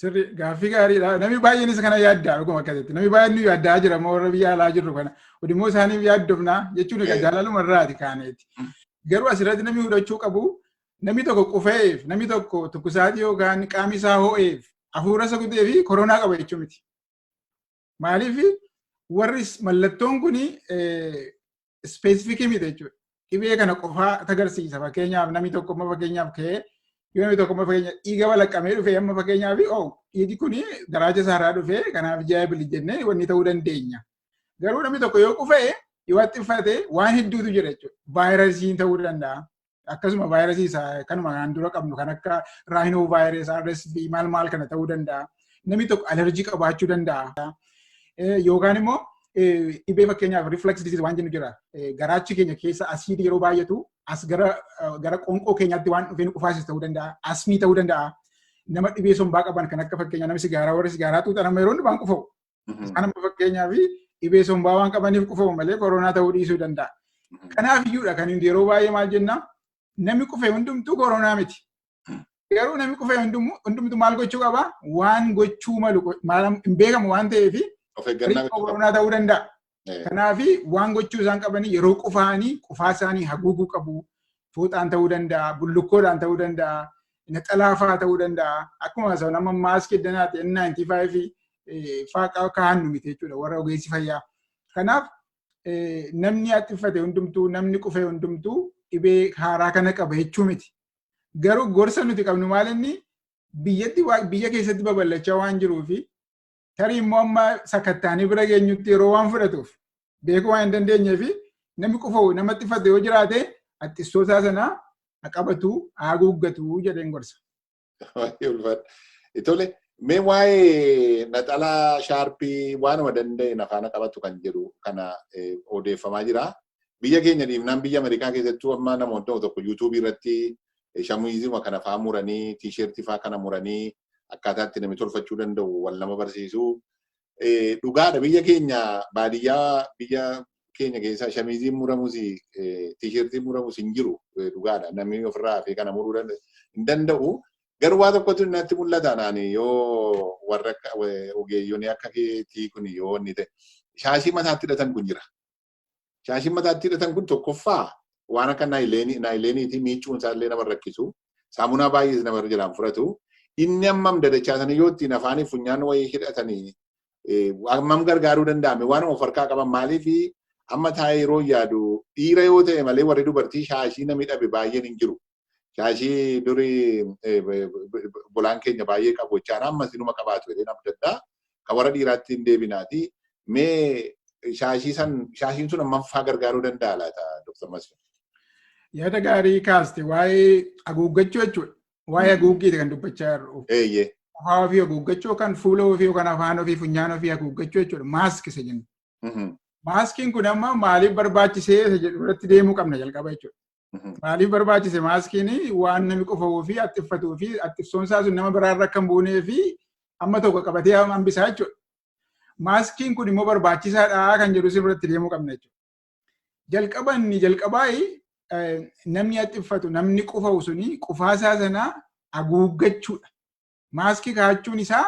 Sirri, gaaffii gaariidha. Namni baay'eenis kana yaaddaa dhuguma akkasitti. Namni baay'een nu yaaddaa jira moo warra biyya alaa jirru kana. Odimmoo isaaniif yaaddofnaa jechuun egaa jaalaluma irraati kaaneeti. Garuu asirratti namni hubachuu qabu, namni tokko qufa'eef, namni tokko tukkusaatii yookaan qaamni isaa ho'eef, hafuura isa kutee fi koronaa qaba jechuu miti. Maaliif warri mallattoon kun specific miti jechuudha. Dhibee kana qofaa agarsiisa. Fakkeenyaaf namni tokko amma fakkeenyaaf ka'ee yoo namni tokko amma fakkeenyaaf dhiiga balaqqamee dhufe, amma fakkeenyaaf oh, dhiigi kun garaacha isaarraa dhufe, kanaaf jaayibili jennee wanni ta'uu dandeenya. Garuu namni tokko yoo qufa'e, yoo haxxiffate, waan hedduutu jira jechuudha. Vaayirasiin ta'uu danda'a. Akkasuma vaayirasii isaa kanuma kanaan dura qabnu kan akka rhinovirus, RSV maal maal kana ta'uu danda'a. Namni tokko alerjii qabaachuu danda'a. Yookaan immoo dhibee fakkeenyaaf reflux disease waan jennu jira. Garaachi keenya keessa asiidii yeroo baay'atu as gara qoonqoo keenyaatti waan dhufee nu qufaasis ta'uu danda'a. Asmii ta'uu danda'a. Nama dhibee sombaa qaban kan akka fakkeenyaa nama sigaaraa, warri sigaaraa xuuxan amma yeroo hundumaan qufa'u. Isaan amma fakkeenyaaf dhibee sombaa waan qabaniif qufa'u malee koronaa ta'uu dhiisuu danda'a. Kanaaf iyyuudha kan yeroo baay'ee maal jenna, namni qufe hundumtuu koronaa miti. Garuu namni qufe hundumtuu maal gochuu qaba? Waan gochuu malu hin beekamu waan ta'eef Of eeggannaa koronaa ta'uu danda'a. Kanaaf waan gochuu isaan qabanii yeroo qufaanii qufaa isaanii haguuguu qabu. Fooxaan ta'uu danda'a, bullukkoodhaan ta'uu danda'a, naxalaa fa'aa ta'uu danda'a. Akkuma isa nama maaskii iddanaati N95 fa'aa kaa'annu miti jechuudha warra ogeessi fayyaa. Kanaaf namni haxxiffate hundumtuu, namni qufee hundumtuu dhibee haaraa kana qaba jechuu miti. Garuu gorsa nuti qabnu maal, inni biyyatti biyya keessatti babal'achaa waan jiruu fi tarii immoo amma sakattaanii bira geenyutti yeroo waan fudhatuuf beekuu waan hin dandeenyee fi namni qufa'u, nama haxxiffate yoo jiraate, haxxistoota sana qabatu, haguuggatu jedheen gorsa. Baay'ee ulfaadha. Tole, mee waa'ee naxalaa, shaarpii, waanuma danda'e afaana qabatu kan jedhu kana odeeffamaa jira. Biyya keenya dhiifnaan biyya Ameerikaa keessattuu amma namoonni tokko tokko yuutuubii irratti shamizii kana faa muranii, tiisheertii faa kana muranii akkaataa itti namni tolfachuu danda'u wal nama barsiisu. Dhugaadha, biyya keenya baadiyyaa biyya keenya keessaa shamiziin muramus tiisheertiin muramus hin jiru, dhugaadha. Namni ofirraa hafee kana muruu hin danda'u. Garuu waa tokkotu natti mul'ata naani, yoo warra ogeeyyonni akka keetii kun yoo inni ta'e, shaashii mataatti hidhatan kun jira. Shaashiin mataatti hidhatan kun tokkoffaa waan akka naayileeniiti, miicuun isaallee nama rakkisu. Saamunaa baay'ees nama jalaan fudhatu. Inni hammam dadachaa sana yoo ittiin afaanii funyaan wayii hidhatanii hammam gargaaruu danda'ame? Waanuma of harkaa qaban, maaliif amma taa'ee yeroo yaadu, dhiira yoo ta'e malee warri dubartii shaashii namni dhabe baay'een hin jiru. Shaashii durii bolaan keenya baay'ee qabu jechaadha. Ammas inuma qabaatu jedheen abdadhaa. Kan warra dhiiraatti hin deebinaati. Mee Shaashii san shaashiin sun hammam faa gargaaruu danda'a laata, Dr. Masfin? Yaada gaarii kaaste, waa'ee haguuggachuu jechuudha. Waa'ee haguuggiiti kan dubbachaa jirru. Afaan ofii haguuggachuu yookaan fuula ofii yookaan afaan ofii, funyaan ofii haguuggachuu jechuudha. Mask isa jennu. Maaskiin kun amma maaliif barbaachisee isa jedhu irratti deemuu qabna jalqaba jechuudha. Maaliif barbaachise maaskiin? Waan namni qufa'uu fi haxxiffatuu fi haxxifsoon isaa sun nama biraarra akka hin buunee fi amma tokko qabatee hambisaa jechuudha. Maaskiin kun immoo barbaachisaadha kan jedhu sirriitti deemuu qabna jechuudha. Jalqaba inni jalqabaa namni haxxiffatu, namni qufa'u suni qufaasaa sana haguuggachuudha. Maaskii kaa'achuun isaa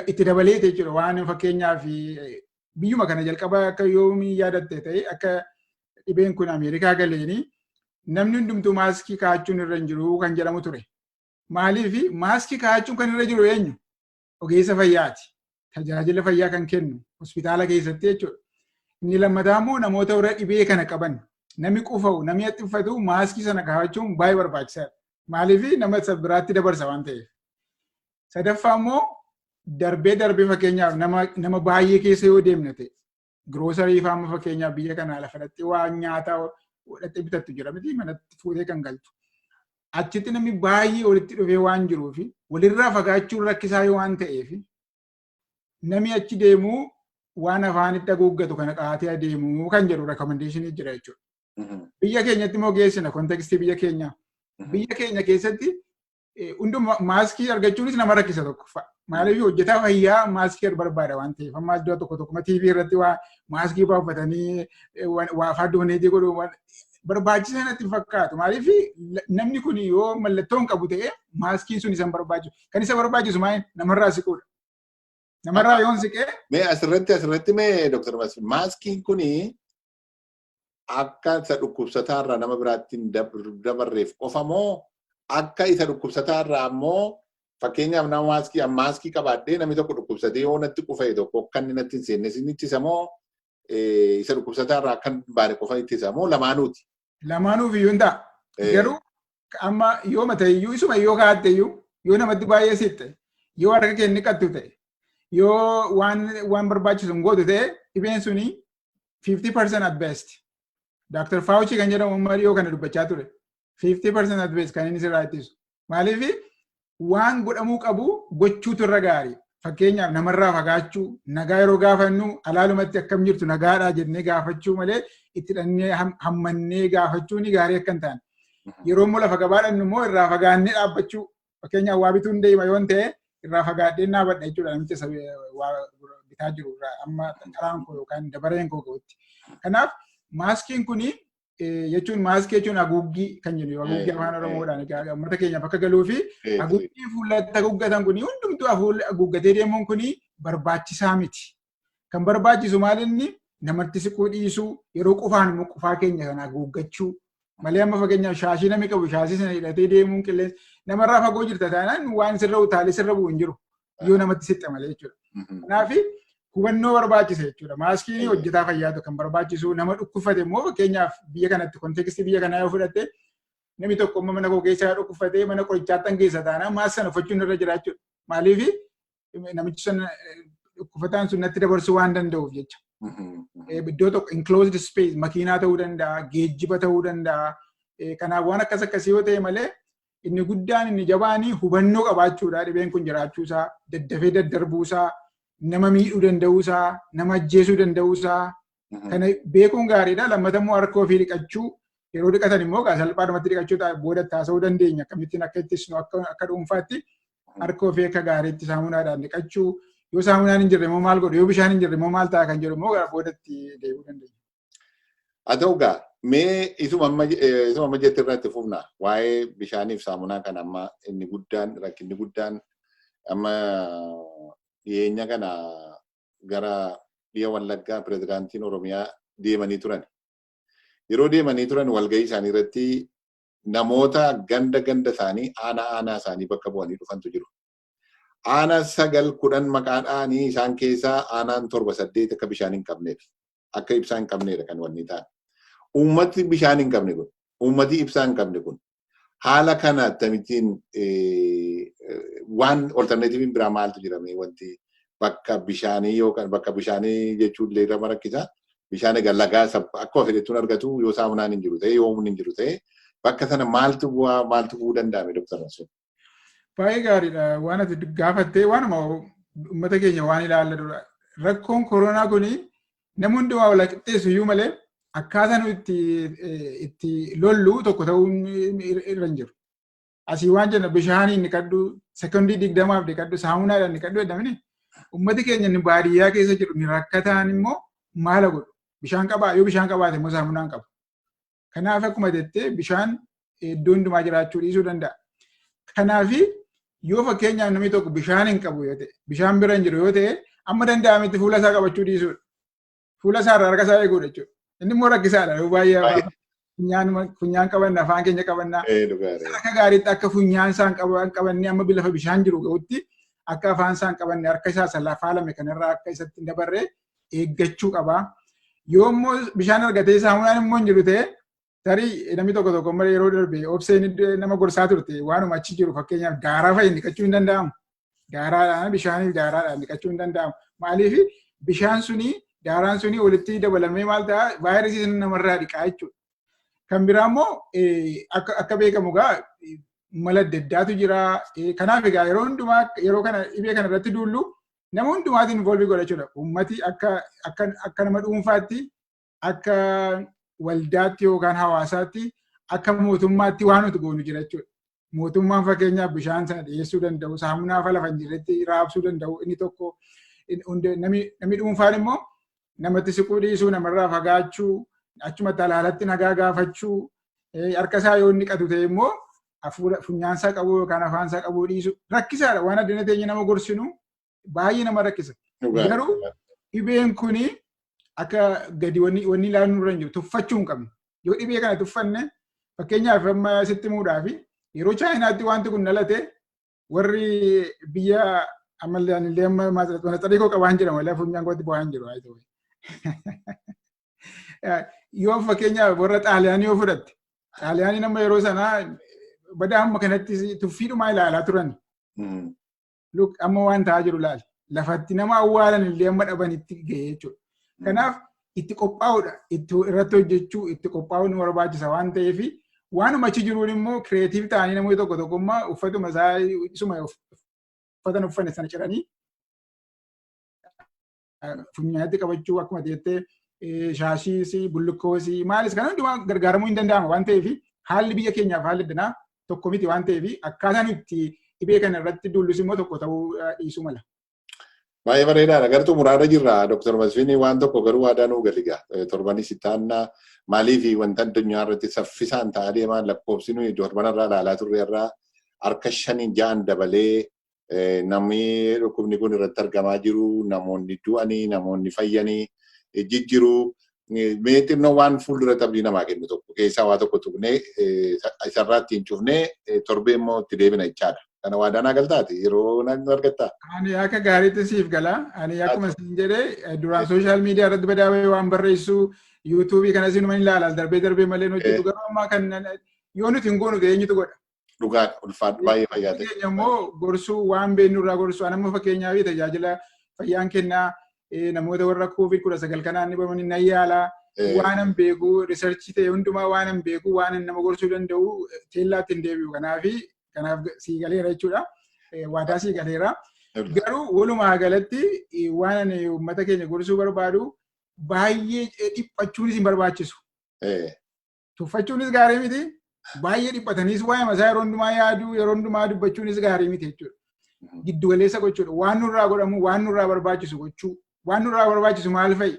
itti dabaleete jechuudha. Waan fakkeenyaaf biyyuma kana jalqaba akka yoomii yaadatte ta'e, akka dhibeen kun Ameerikaa galeeni namni hundumtuu maaskii kaa'achuun irra hin jiru kan jedhamu ture. Maaliif? Maaskii kaa'achuun kan irra jiru eenyu? Ogeessa fayyaati. Tajaajila fayyaa kan kennu hospitaala keessatti jechuudha. Inni lammataa immoo namoota warra dhibee kana qaban, namni qufa'u, namni haxxiffatu maaskii sana kaa'achuun baay'ee barbaachisaadha. Maaliif? Nama isa biraatti dabarsa waan ta'eef. Sadaffaa immoo darbee darbee fakkeenyaaf nama baay'ee keessa yoo deemne ta'e, grocery fa'aa, amma fakkeenyaaf biyya kanaa lafa dhattee waa nyaataa godhattee bitattu jira miti, manatti fuutee kan galtu. Achitti namni baay'ee walitti dhufee waan jiruuf, walirraa fagaachuun rakkisaa yoo waan ta'eef, namni achi deemuu waan afaanitti haguuggatu kana qaatee adeemuu kan jedhu recommendation jira jechuudha. Biyya keenyatti immoo geessina context biyya keenyaa. Biyya keenya keessatti hunduma maaskii argachuunis nama rakkisa tokko. Maaliif? Hojjetaa fayyaa maaskii barbaada waan ta'eef. Amma iddoo tokko tokko TV irratti waa maaskii baafatanii waa afaan duuneetii godhu barbaachisaa natti fakkaatu. Maaliif? Namni kun yoo mallattoo hin qabu ta'e maaskiin sun isa hin barbaachisu. Kan isa barbaachisu maali? Namarraa siquudha. Namarraa yoon siqee. Mee asirratti mee Dr. Masfin, maaskiin kuni akka isa dhukkubsataarraa nama biraatti hin dabarreef qofa moo akka isa dhukkubsataarraa ammoo, fakkeenyaaf nama maaskii qabaadhee namni tokko dhukkubsatee yoo natti qufa'e tokko akka inni natti hin seenne isin ittisa moo isa dhukkubsataarraa akka hin baane qofa ittisa moo lamaanuuti? Lamaanuuf iyyuu hin ta'a. Garuu amma yoo mata iyyuu isuma yoo kaa'atte iyyuu, yoo namatti baay'ee siqxe, yoo harka kee inni qattu ta'e, yoo waan barbaachisu hin gootu ta'e, dhibeen suni 50% at best. Dr. Fauci kan jedhamu amma dhiyoo kana dubbachaa ture. 50% at best kan inni sirraa ittisu. Maaliif? Waan godhamuu qabu gochuutu irra gaarii. Fakkeenyaaf namarraa fagaachuu, nagaa yeroo gaafannu alaalumatti akkam jirtu, nagaadhaa jennee gaafachuu malee itti dhannee hammannee gaafachuun gaarii akka hin taane. Yeroo immoo lafa gabaadhannu immoo irraa fagaannee dhaabbachuu. Fakkeenyaaf waa bituun deema yoon ta'e irraa fagaadhee dhaabadha jechuudha namicha isa waa bitaa jiru irraa amma karaan koo yookaan dabareen koo ga'utti. Kanaaf maaskiin kuni jechuun, maaskii jechuun haguuggii kan jennu, haguuggii afaan Oromoodhaan egaa uummata keenyaaf akka galuu fi haguuggii fuulatti haguuggatan kuni hundumtuu haguuggatee deemuun kuni barbaachisaa miti. Kan barbaachisu maal? Inni namatti siquu dhiisuu, yeroo qufaan immoo qufaa keenya sana haguuggachuu malee, amma fakkeenyaaf shaashii namni qabu shaashii sana hidhatee deemuun qilleensa namarraa fagoo jirta taanaan waan sirra utaalee sirra bu'u hin jiru yoo namatti siqxe malee jechuudha. Kanaaf hubannoo barbaachisa jechuudha. Maaskiin hojjetaa fayyaatu kan barbaachisu, nama dhukkubfate immoo fakkeenyaaf biyya kanatti, context biyya kanaa yoo fudhatte, namni tokko amma mana koo keessaa dhukkubfatee mana qorichaatti geessa taanaan maaskii sana uffachuun irra jira jechuudha. Maaliif? Namichi sun dhukkubataan sun natti dabarsuu waan danda'uuf jecha. Iddoo tokko enclosed space, makiinaa ta'uu danda'a, geejjiba ta'uu danda'a. Kanaaf waan akkas akkasii yoo ta'e malee, inni guddaan, inni jabaanii hubannoo qabaachuudha. Dhibeen kun jiraachuusaa, daddafee daddarbuusaa, nama miidhuu danda'uusaa, nama ajjeesuu danda'uusaa kana beekuun gaariidha. Lammata immoo harka ofii dhiqachuu, yeroo dhiqatan immoo salphaadhumatti dhiqachuu booda taasisuu dandeenya. Akkamittiin akka ittisnu, akka dhuunfaatti harka ofii akka gaariitti saamunaadhaan dhiqachuu, yoo saamunaan hin jirre immoo maal godhu, yoo bishaan hin jirre immoo maal ta'a kan jedhu immoo gara boodatti deebi'uu dandeenya. Haa ta'u gaa, mee isuma amma jette irratti fufna, waa'ee bishaaniif saamunaa kan. Amma inni guddaan, rakkinni guddaan amma dhiyeenya kana gara dhiya Wallaggaa pirezidaantiin Oromiyaa deemanii turan. Yeroo deemanii turan walgahii isaanii irratti namoota ganda ganda isaanii, aanaa aanaa isaanii bakka bu'anii dhufantu jiru. Aanaa 9 10 maqaa dha'anii isaan keessaa aanaan 7 8 akka bishaan hin qabneedha. Akka ibsaa hin qabneedha kan wanni ta'an. Uummati bishaan hin qabne kun, uummati ibsaa hin qabne kun haala kana akkamittiin, waan alternative iin biraa maaltu jira? Wanti bakka bishaanii yookaan bakka bishaanii jechuun illee nama rakkisa. Bishaan egaa lagaa akkuma fedhettuun argatu yoo saamunaan hin jiru ta'e, yoo humni hin jiru ta'e, bakka sana maaltu bu'aa, maaltu bu'uu danda'ame, Dooktar Masfin? Baay'ee gaariidha. Waan ati gaafattee waanuma uummata keenya waan ilaallatudha. Rakkoon koronaa kuni nama hundumaa wal qixxeessu iyyuu malee akkaataa nu itti lollu tokko ta'uun irra hin jiru. Asii waan jenna, bishaaniin dhiqadhu, sekondii 20f dhiqadhu, saamunaadhaan dhiqadhu jedhamini. Uummati keenya inni baadiyyaa keessa jiru, inni rakkataan immoo maala godhu? Bishaan qabaa? Yoo bishaan qabaate immoo saamunaan qabu. Kanaaf akkuma jettee bishaan iddoo hundumaa jiraachuu dhiisuu danda'a. Kanaaf yoo fakkeenyaaf namni tokko bishaan hin qabu yoo ta'e, bishaan bira hin jiru yoo ta'e, amma danda'ametti fuula isaa qabachuu dhiisuudha. Fuula isaa irraa harka isaa eeguudha jechuudha. Inni immoo rakkisaadha. Yeroo baay'ee funyaan qabanna, afaan keenya qabanna. Akka gaariitti akka funyaan isaan qabanne, amma lafa bishaan jiru ga'utti akka afaan isaan qabanne, harka isaa isa lafaalame kanarraa akka isatti hin dabarre eeggachuu qaba. Yoo immoo bishaan argatee saamunaan immoo hin jiru ta'e, tarii namni tokko tokko malee yeroo darbe obseen nama gorsaa turte, waanuma achi jiru, fakkeenyaaf daaraa fa'i dhiqachuu hin danda'amu. Daaraadhaan, bishaaniif daaraadhaan dhiqachuu hin danda'amu. Maaliif? Bishaan suni, daaraan suni walitti dabalamee maal ta'a? Vaayirasii sana namarraa dhiqaa jechuudha. Kan biraa immoo akka beekamu egaa mala adda addaatu jira. Kanaaf egaa yeroo hundumaa yeroo kana dhibee kana irratti duullu nama hundumaatiin involve godha jechuudha. Uummati akka nama dhuunfaatti, akka waldaatti yookaan hawaasaatti, akka mootummaatti waan nuti goonu jira jechuudha. Mootummaan fakkeenyaaf bishaan sana dhiyeessuu danda'u, saamunaa fa lafa hin jirretti raabsuu danda'u inni tokko. Namni dhuunfaan immoo namatti siquu dhiisuu, namarraa fagaachuu, achumatti alaalatti nagaa gaafachuu, harka isaa yoo inni qatu ta'e immoo funyaan isaa qabuu yookaan afaan isaa qabuu dhiisuu rakkisaadha. Waan addana teenya nama gorsinu baay'ee nama rakkisa. Garuu dhibeen kuni akka gadi wanni ilaalu nurra hin jiru, tuffachuu hin qabnu. Yoo dhibee kana tuffanne, fakkeenyaaf amma sitti himuudhaaf, yeroo Chaayinaatti wanti kun dhalate, warri biyya ammallee anillee amma manaxarii koo qabaan jira malee funyaan kootti bu'aa hin jiru. Yoo fakkeenyaaf warra Xaaliyaanii yoo fudhatte, Xaaliyaaniin amma yeroo sanaa badaa hamma kanatti tuffiidhumaa ilaalaa turan. Look, amma waan ta'aa jiru ilaali. Lafatti nama awwaalan illee amma dhabanitti ga'ee jechuudha. Kanaaf itti qophaa'uudha. Itti irratti hojjechuu, itti qophaa'uun nu barbaachisa waan ta'eef, waanuma achi jiruun immoo creative ta'anii namoonni tokko tokkummaa uffatuma isaa isuma uffatan uffanne sana ciranii funyaanitti qabachuu, akkuma jettee shaashiis, bullukoos, maalis kan hundumaa gargaaramuu hin danda'ama waan ta'eef, haalli biyya keenyaaf haalli addunyaa tokko miti waan ta'eef, akkaataan itti dhibee kana irratti duullus immoo tokko ta'uu dhiisuu mala. Baay'ee bareedaadha. Gartuu muraara jirra. Dr. Masfiin, waan tokko garuu waadaa nuu gali gaa. Torbanis itti aanna. Maaliif, wanta addunyaa irratti saffisaan ta'aa deemaa, lakkoofsi nuyi torbanarraa ilaalaa turre irraa harka shaniin ja'an dabalee namni dhukkubni kun irratti argamaa jiru, namoonni du'anii, namoonni fayyanii jijjiru. Mee xinnoo waan fuuldura abdii namaa kennu tokko keessaa waa tokko tuqnee, isarraa ittiin cufnee, torbee immoo itti deebina jechaadha. Kana waadaa naa galtaati yeroo nu argattaa? Ani akka gaariitti siif gala. Ani akkuma siin jedhee duraan social media irratti badaawee waan barreessu, YouTubeii kanas inuma ilaala darbee darbee malee hojjetu, garuu ammaa kan yoo nuti hin goonu ta'e eenyutu godha? Dhugaa, ulfaadhu, baay'ee fayyaa ta'e. Keenya immoo gorsuu, waan beeknu irraa gorsuu. Ani amma fakkeenyaaf tajaajila fayyaan kennaa, namoota warra COVID-19 kanaan dhibamanii nan yaala. Waan an beeku, researchii ta'e hundumaa waan an beeku, waan an nama gorsuu danda'u teellaatti hin deebi'u. Kanaaf sii galeera jechuudha. Waadaa sii galeera. Garuu walumaa galatti waan ani uummata keenya gorsuu barbaadu, baay'ee dhiphachuunis hin barbaachisu. Tuffachuunis gaarii miti. Baay'ee dhiphataniis waa'ee masaa yeroo hundumaa yaaduu, yeroo hundumaa dubbachuunis gaarii miti jechuudha. Giddu galeessa gochuudha. Waan nurraa godhamu, waan nurraa barbaachisu gochuu. Waan nurraa barbaachisu maal fa'i?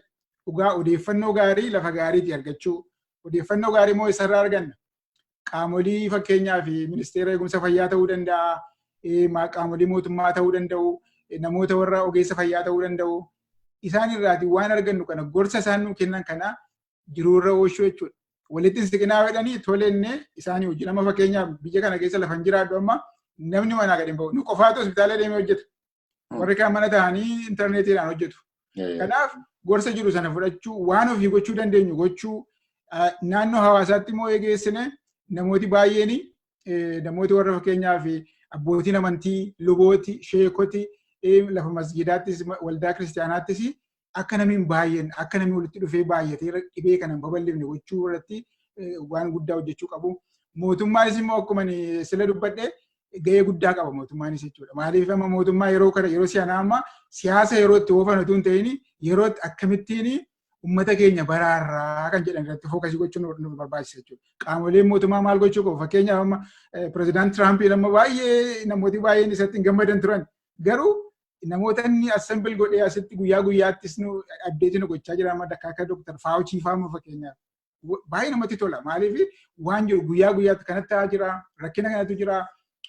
Dhugaa, odeeffannoo gaarii lafa gaariitii argachuu. Odeeffannoo gaarii immoo eessarraa arganna? Qaamolee fakkeenyaaf ministeera eegumsa fayyaa ta'uu danda'a, qaamolee mootummaa ta'uu danda'u, namoota warra ogeessa fayyaa ta'uu danda'u. Isaan irraati waan argannu kana, gorsa isaan nuu kennan kana jiruurra oolchuu jechuudha. Walitti siqinaa fedhanii tolenne isaanii hojii nama, fakkeenyaaf biyya kana keessa lafan jiraadhu amma namni manaa gadi hin ba'u. Nu qofaatu hospitaala deemee hojjeta. Warri kaan mana ta'anii intarneetiidhaan hojjetu. Kanaaf gorsa jiru sana fudhachuu, waan ofii gochuu dandeenyu gochuu, naannoo hawaasaatti immoo eegeessine namooti baay'een, namooti warra fakkeenyaaf abbootiin amantii, lubooti, sheekoti, lafa masgiidaattis, waldaa kiristaanaattis. Akka namni hin baay'een, akka namni walitti dhufee baay'atee dhibee kana hin babal'ifne gochuu irratti waan guddaa hojjechuu qabu. Mootummaanis immoo akkuma sila dubbadhe gahee guddaa qaba mootummaanis jechuudha. Maaliif, amma mootummaa yeroo kana, yeroo si'anaa, amma siyaasa yeroo itti oofan otoo hin ta'in, yeroo itti akkamittiin uummata keenya baraarraa kan jedhan irratti focus gochuun nu barbaachisa jechuudha. Qaamoleen mootummaa maal gochuu qabu? Fakkeenyaaf, amma pirezidaant Tiraampiin amma baay'ee namooti baay'een isatti hin gammadan turan. Garuu namoota inni assemble godhee asitti guyyaa guyyaattis nu update nu gochaa jira, amma akka Dr. Fauci fa'aa fakkeenyaaf. Baay'ee namatti tola. Maaliif, waan jiru guyyaa guyyaatti kanatti ta'aa jira, rakkina kanatu jira,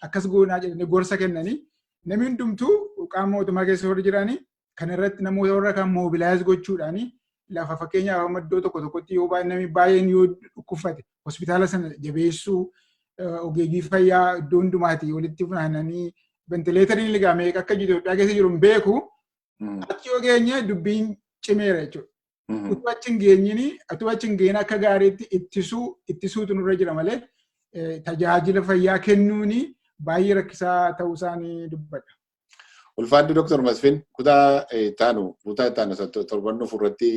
akkas goonaa jedhanii gorsa kennanii, namni hundumtuu qaama mootummaa keessa warri jiranii kana irratti namoota warra kan mobilize gochuudhaani, lafa fakkeenyaaf amma iddoo tokko tokkotti yoo namni baay'een yoo dhukkubfate hospitaala sana jabeessuu, ogeeyyii fayyaa iddoo hundumaati walitti funaananii, ventilatoriin ligaa meeqa akka Itoophiyaa keessa jiru hin beeku. Achi yoo geenye dubbiin cimeera jechuudha. Utuu achi hin geenyini, utuu achi hin geenye akka gaariitti ittisuutu nurra jira malee tajaajila fayyaa kennuuni baay'ee rakkisaa ta'uu isaanii dubbadha. Ulfaaddu Dr. Masfin, kutaa ittaanu torban dhufu irratti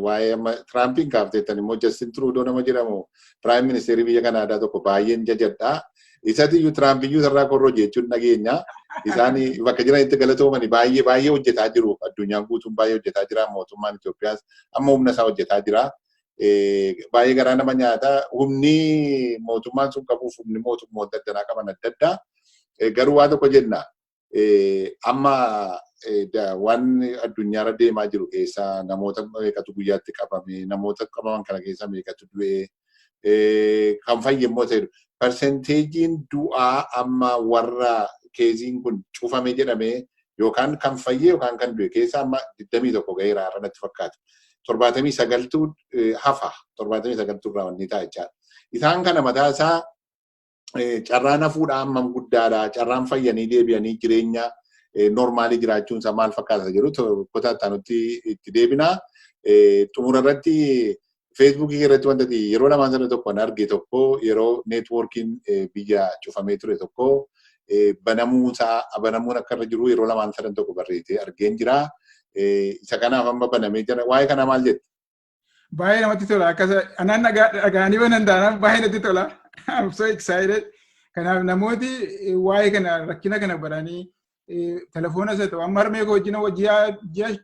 waa'ee amma Tiraampiin kaafteettan immoo Justin Trudeau nama jedhamu, Prime Ministerii biyya Kanaadaa tokko baay'een jajadha. Isatiyyuu Tiraampiyyuu sarraa korroo jechuun dhageenya. Isaan bakka jiranitti galatoomani, baay'ee baay'ee hojjetaa jiru. Addunyaan guutuun baay'ee hojjetaa jira. Mootummaan Itoophiyaas amma humna isaa hojjetaa jira. Baay'ee garaa nama nyaata. Humni mootummaan sun qabuuf humni mootummoota addanaa qaban adda addaa. Garuu waa tokko jenna. Amma waan addunyaarra deemaa jiru keessaa namoota meeqatu guyyaatti qabame, namoota qabaman kana keessa meeqatu du'e, kan fayye immoo ta'e, percentageiin du'aa amma warra caseiin kun cufame jedhamee yookaan kan fayye yookaan kan du'e keessa amma 21 gaheera har'a natti fakkaata. 79tu hafa, 79tu irraa wanni ta'a jechaadha. Isaan kana mataa isaa carraan hafuudhaa hammam guddaadha? Carraan fayyanii deebi'anii jireenya normalii jiraachuun isaa maal fakkaata jedhu kutaa itti itti deebina. Xumura irratti Facebookii irratti wanta yeroo lamaan sana tokko arge tokko, yeroo networkiin biyya cufamee ture tokko banamuusaa, banamuun akka irra jiru yeroo lamaan sadan tokko barreessee argeen jira. Isa kanaaf amma banamee jira. Waa'ee kanaa maal jette? Baay'ee namatti tola. Akkas anaan dhagaanii banan taanaan baay'ee natti tola. I'm so excited. Kanaaf namooti waa'ee kana, rakkina kana baranii, telefoona isa ta'u, amma harmee koo wajjin ji'a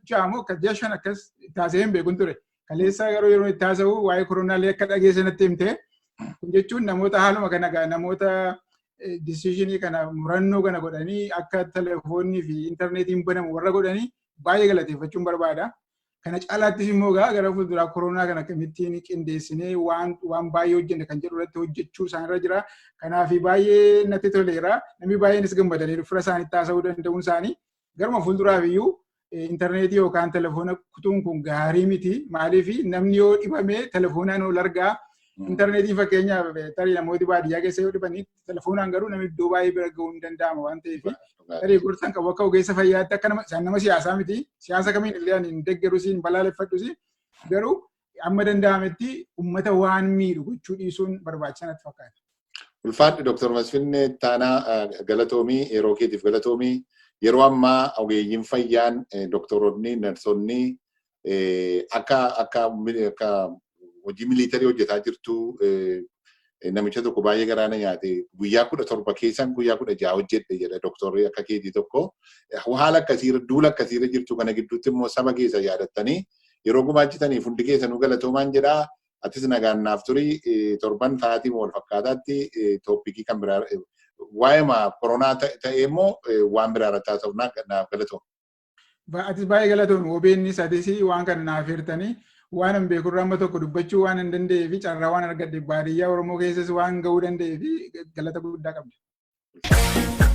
6 moo ji'a 5 akkas taasisee hin beekun ture. Kaleessa garuu yeroo itti haasa'u waa'ee koronaallee akka dhageesse natti himte. Kun jechuun namoota haaluma kana, namoota decisionii kana, murannoo kana godhanii akka telefoonnii fi intarneetiin banamu warra godhanii baay'ee galateeffachuun barbaada. Kana caalaattis immoo gara fuulduraa koronaa kana akkamittiin qindeessinee waan baay'ee hojjenne kan jedhu irratti hojjechuu isaanirra jira. Kanaaf baay'ee natti toleera. Namni baay'eenis gammadanii fira isaaniitti haasa'uu danda'uun isaanii. Garuma fuulduraaf iyyuu intarneetii yookaan telefoona kutuun kun gaarii miti. Maaliif, namni yoo dhibame telefoonaan ol argaa. Intarneetii fakkeenyaaf tarii namooti baadiyyaa keessa yoo dhibanii telefoonaan garuu namni iddoo baay'ee bira ga'uu hin danda'ama waan ta'eef, tarii gorsan qabu akka ogeessa fayyaatti, akka nama, isaan nama siyaasaa miti. Siyaasa kamiin illee ani hin deeggarus, hin balaaleffadhus, garuu amma danda'ametti uummata waan miidhu gochuu dhiisuun barbaachisaa natti fakkaata. Ulfaadhu Dr. Masfinne Taanaa, galatoomii, yeroo keetiif galatoomii. Yeroo ammaa ogeeyyiin fayyaan, doktoroonni, narsonni akka hojii military hojjetaa jirtu. Namicha tokko baay'ee garaana nyaate, guyyaa 17 keessan guyyaa 16 hojjedhe jedha, doktorri akka keetii tokko. Haala akkasiirra, duula akkasiirra jirtu kana gidduutti immoo saba keessa yaadattanii yeroo gumaachitaniif hundi keessanuu galatoomaan jedhaa. Atis nagaan naaf turi. Torban ta'aatii wal fakkaataatti topicii kan biraa, waa'ee koronaa ta'ee immoo waan biraa irratti haasa'uuf naaf galatooma. Atis baay'ee galatoom. OBNs atis waan kana naaf hirtanii, waan hin beekurraa amma tokko dubbachuu waan hin danda'ee fi carraa waan argadhe, baadiyyaa Oromoo keessas waan ga'uu danda'ee fi galata guddaa qabda.